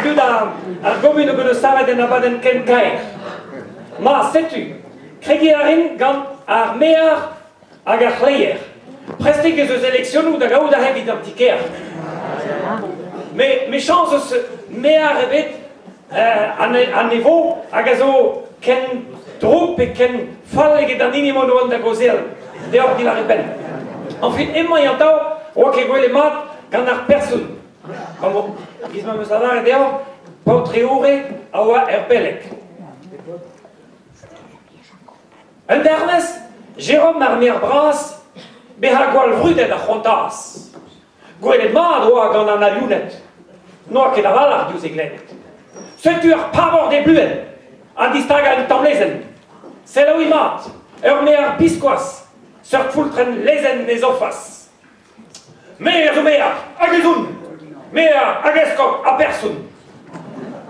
tud ar gomun o deus savet un abadenn ken kaer. Ma, setu, kregiñ a rin gant ar maer hag ar c'hleier. Prestik ez eus eleksionoù da gaout aze evit an ti-kêr. Me, mechañs eus maer ebet an evo hag a zo ken drouk pe ken fall eget an hini emaon o vont da gaozeal deoc'h diwar e benn. Enfin, emañ atav oa ket gwelet mat gant ar person. Bon, giz ma 'm eus lavaret deoc'h, paotr-eoure a oa er beleg. Un dervezh, Jérôme ar Maer Bras bezañ gwall vrudet a c'hoantaas. Gwelet mat oa gant an aliouned. N'oa ket a-walc'h diouzh e glevet. Setu ar pabor d'e bluenn ha distagañ un tamm lezenn. Selaouit mat, ur maer biskoazh, seurt foultrenn lezenn ne zofas. Me a zo maer, hag ez on! Maer hag eskob ha person.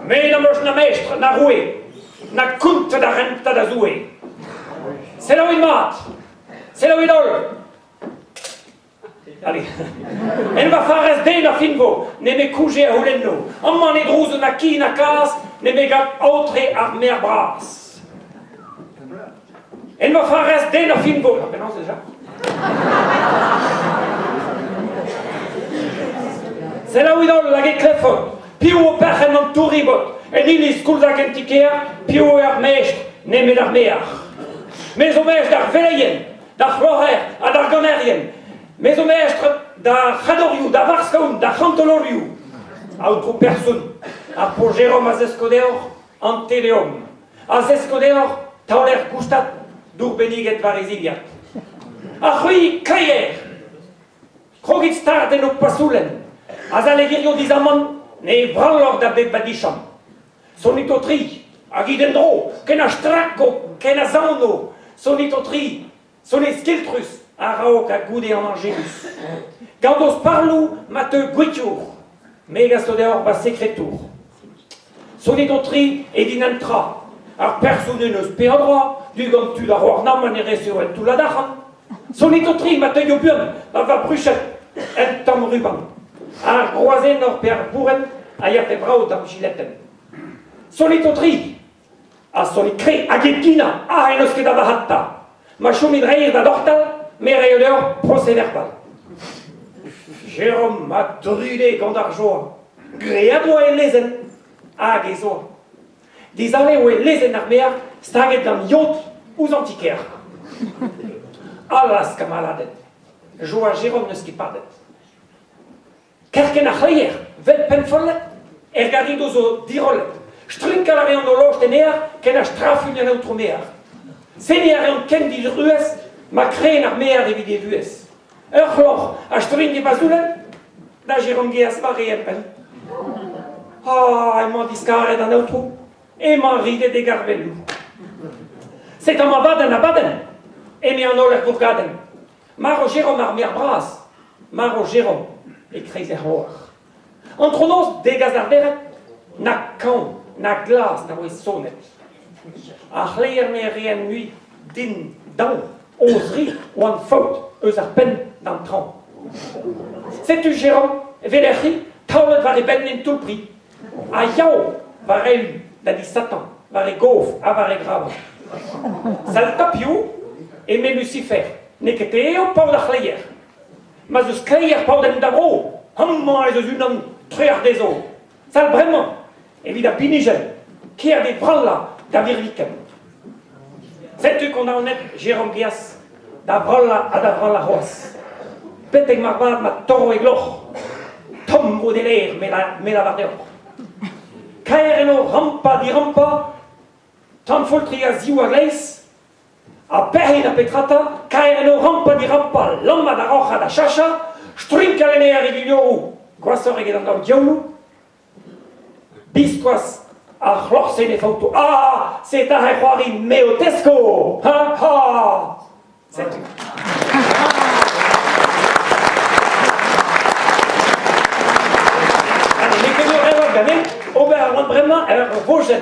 Me n'am eus na mestr, na roue, na kount da rentañ da Zoue. Selaouit mat, selaouit holl. Allez. En va farrez den a finvo, nemet kouje a c'houlenno. Amañ ne drouzo na ki na kazh, nemet gant aotre ar maer bras. En va farrez den a finvo. Penaos déjà? Selaouit holl hag e klevfot. Piv eo perc'henn an touribot? En iliz koulz hag en ti-kêr, piv eo ar mestr nemet ar maer? Me zo mestr d'ar veleien, d'ar c'hloc'her ha d'ar ganerien. Me zo mestr d'ar c'hadorioù, d'ar varskaoun, d'ar c'hantolorioù. Aotrou person, ar Pont-Jérôme a zesko deoc'h an Te Deum. A zesko deoc'h taoler goustad dour benniget war e zilhad. Ha c'hwi, kleier, krogit start en ho pasoulenn, azalek hirio dizamant ne vralloc'h da bep badichant. Sonit ho tri, hag it en-dro, ken a strako, ken a zano. Sonit ho tri, sonit skiltrus, a-raok ha goude an Angelus. Gant ho sparloù ma teu gwitiour, me gaso deoc'h va sekretour. Sonit ho tri evit un tra. Ar person en deus peadra, du gant tud ar c'houarnamant e resev un toullad arc'hant. Sonit ho tri ma teuio buan war va bruched un tamm ruban. Ar groazenn pe ar bourenn a yafe brav d'am jiletenn. Sonit ho tri ha sonit kre hag e ginañ aze n'eus ket da varc'hata. Ma chomit reir da dortal, me raio deoc'h procès-verbal. Jérôme a drude gant ar joa. Graet oa e lezenn hag ez oa. Dizale e oe lezenn ar maer staget gant yod ouzh an ti-kêr. Allaz, kamaladed, joa Jérôme n'eus ket padet. Kerkent ar c'hleier, 'vel pennfollet, er garido zo dirollet. Strinkal a reont o lost en aer ken a strafuilh an aotrou maer. Seniñ a reont ken didruez ma kren ar maer evit e vuhez. Ur c'hloc'h a strink e bazhoulenn da Jérôme Geas war e empenn. Ah, emañ diskaret an aotrou, emañ ridet e garvelloù. Setu amañ 'vat an abadenn, eme an holl er vourgadenn. Marv Jérôme ar maer bras, marv Jérôme e-kreiz e c'hoar. Antronoz degas ar vered, na kañv, na glas na voe sonet. Ar c'hleier ne reent mui din daou o zri oant faot eus ar penn d'an traoñ. Setu Jérôme evel er c'hi taolet war e benn en toull-pri ha yav war-eeun da di Satan war e gof ha war e graban. Sell 'ta piv, eme Lusifer, n'eo ket te eo paotr ar c'hleier. Ma'z eus kleier paotr en da vro, amañ ez eus unan trec'h dezho. Sal bremañ, evit ar binijenn, kêr d'e vrallañ da virviken. Setu kondaonet Jérôme Geas da vrallañ ha da vrallañ c'hoazh. Betek marvat ma torro e gloc'h. Tomm vo d'e lêr, me lavar deoc'h. Kaer eno rampañ dirampañ, tanfoeltriñ a-ziv a-gleiz, Ha pec'hed ha petra 'ta, kaer en o rampañ-dirampañ, lammat a-roc'h da chachañ, strinkal en aer e vilioroù, gwashoc'h eget an daou diaouloù. Biskoazh ar c'hloc'h-se ne faoto. Ah, c'est aze c'hoari me ho tesko! Ha, ha! Setu. Allez, n'eo ket ur erreur ganin, ober a ran bremañ ur vojenn.